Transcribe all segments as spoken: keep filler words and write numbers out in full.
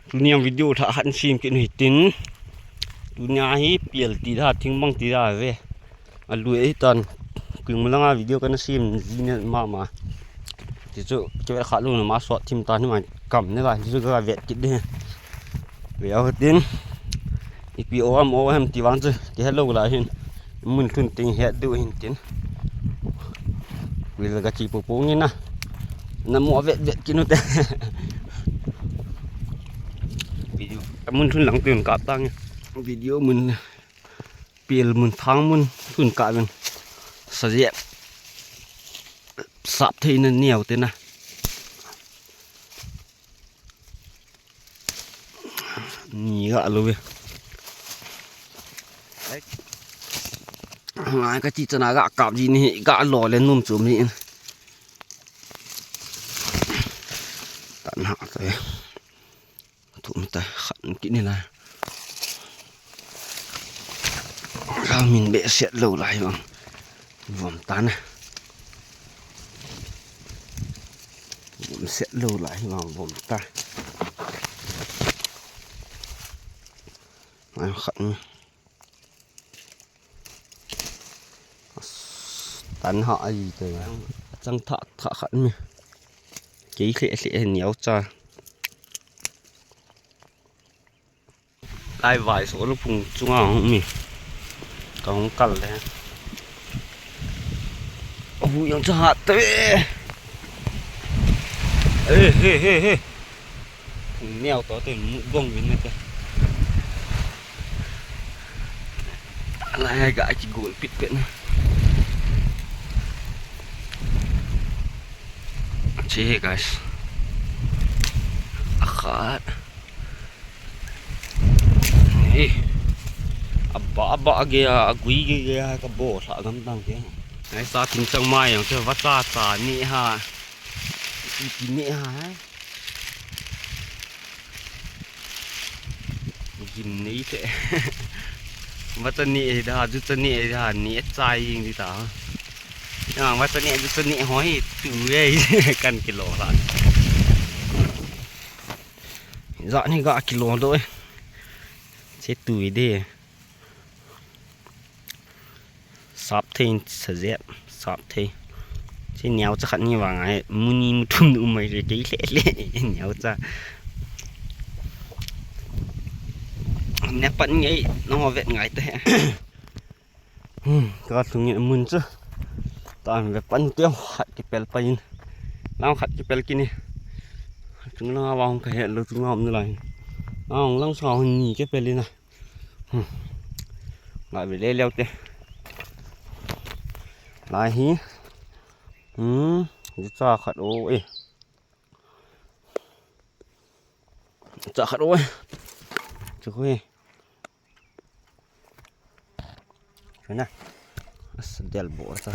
Tunia video thah khat sem kit u hitin. Tunia hi pel ti da, thing bang ti da ve. Alui e tan. King malanga video kana sem ji ne mama. Ti chu kivet kha lou na ma sot thim ta ni ma kam ne la ti chu ka vet kit de. Ve au tin. Ipi o am o hem ti vang chu ti hello la hin. Mun thun ting het du hin tin. Wil ka chi pu pu ngi na. Na mo vet vet kinu te. Video. Mun thun lang tun ka tang. Video mun pel mun thang mun thun ka ven. Sa je. Sap thei na niau te na. Ni ga lo ve. Ngai ka chi chana ga kap ji ni ga lo le num chum ni. Tan ha te. Thum ta khan ki ni la. Ga min be set lo lai bang. Vom ta na. Vom set lo lai bang vom ta. Ai khat. Tan ha ai te. Chang tha tha khat mi. Kei khle khle niau cha. Lai vai so lu phung chunga hung mi. Ka hung kal le. Hu yang cha hat te. He he he he. Phung niau to te mu gong vin ne te. Lai ga ki gol pit pit na. Che guys. Akhat. Aba aba ge a gui ge ge a ka bo sa gam tang ke. Ai sa tin chang mai yang se va cha cha ni ha. Ti ni ha. Gim nei te. Va cha ni da ju cha ni da ni cha ying di ta. Yang va cha ni ju cha ni hoi tu ye kan kilo la. Za ni ga kilo do. Che tu de. Sap thei sa jep, sap thei. Che niau cha khat ni vang ai, muni muthum nu mai le dei le le, niau cha. Ne pan ngai, no vet ngai te. Hmm, ka thung nge mun chu. Tan ve pan teo khat kipel pa in. Lam khat kipel kini. Chung na wa hung ka he lo chung na om ni lai. Na hung lang sa hung ni kipel ina. Hmm. Ngai ve le leo te. Lai hi. Hmm. Ji cha khat o e. Cha khat o e. Chu ko e. Chu na. As del bo sa.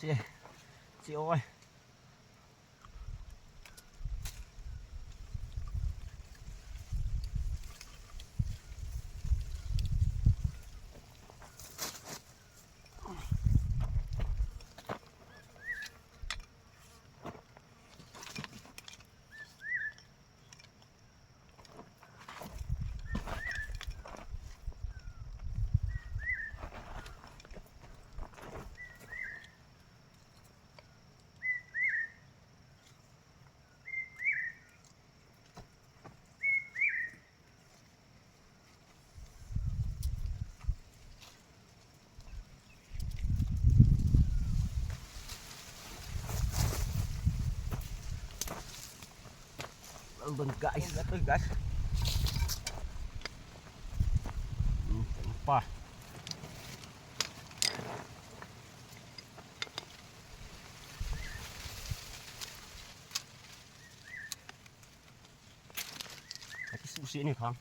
Chi, chi oi. Well done, guys. Well done, guys. Hmm, pa. Ati susi ni khang.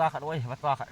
Vacha khat oi, vacha khat.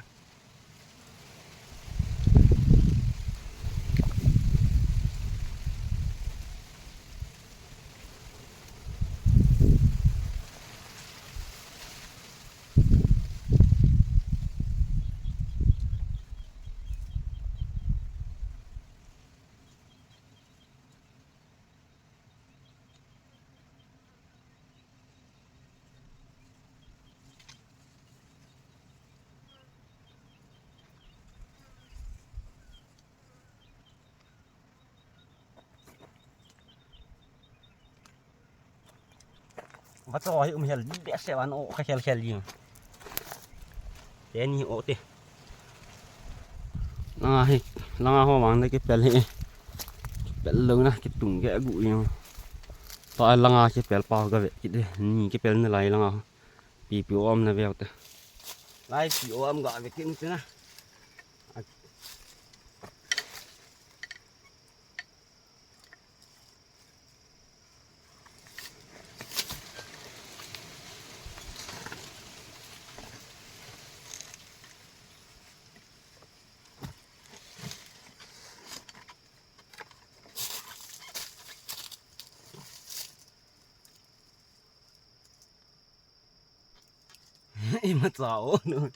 Vacha hi um hel behseh van o kha khel khel jing. Teni o te. Langa hi, langa ho vang na kipel hi. Kipel lou na kitung ke gu jing. Tua langa kipel pa ga ve kit de. Ni kipel na lai langa. Pi pi om na ve te. Lai pi om ga ve kit na. Ima cha o no.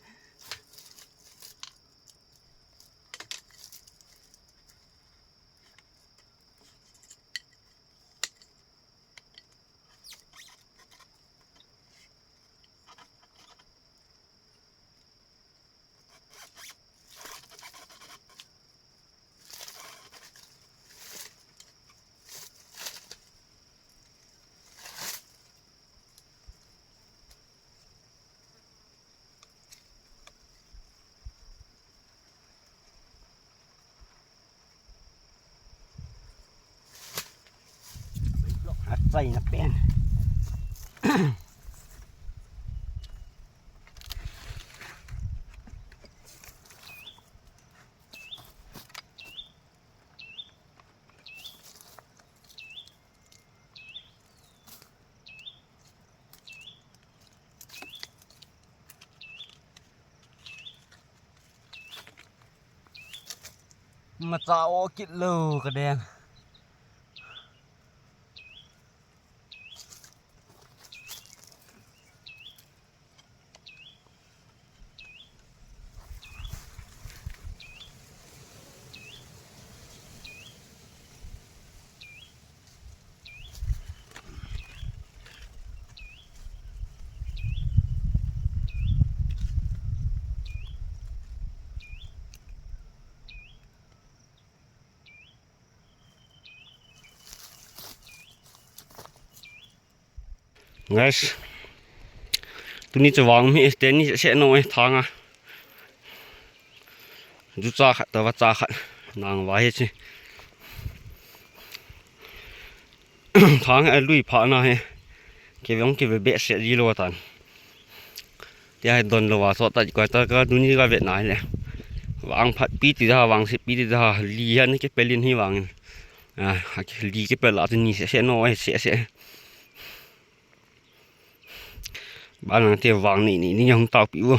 Achai na pen. Macha o kit lou ka den. Guys, tuni chu vang mi teni se no e thanga. Jucha khat to vacha khat nang vai hi chi. Thang a lui pha na he. Keveng keve behseh ji lou tan. Tia he don lou va so ta ko ta ka tuni ka ve na le. Vang phat pi ti da vang se pi ti da li han ke pelin hi vang. A, li ke pel a tuni se se no e se se. Ban nang te vang ni ni ni hung tau pi u.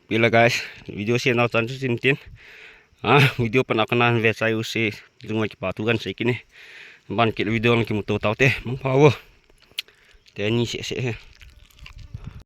Pi la guys, video se nau chan chu tin tin. A, video pan a kana ve chai u se, lungwa kipa thu kan sei kine. Ban kil video lang kimu to tau te, mangpha u. Teni se se he.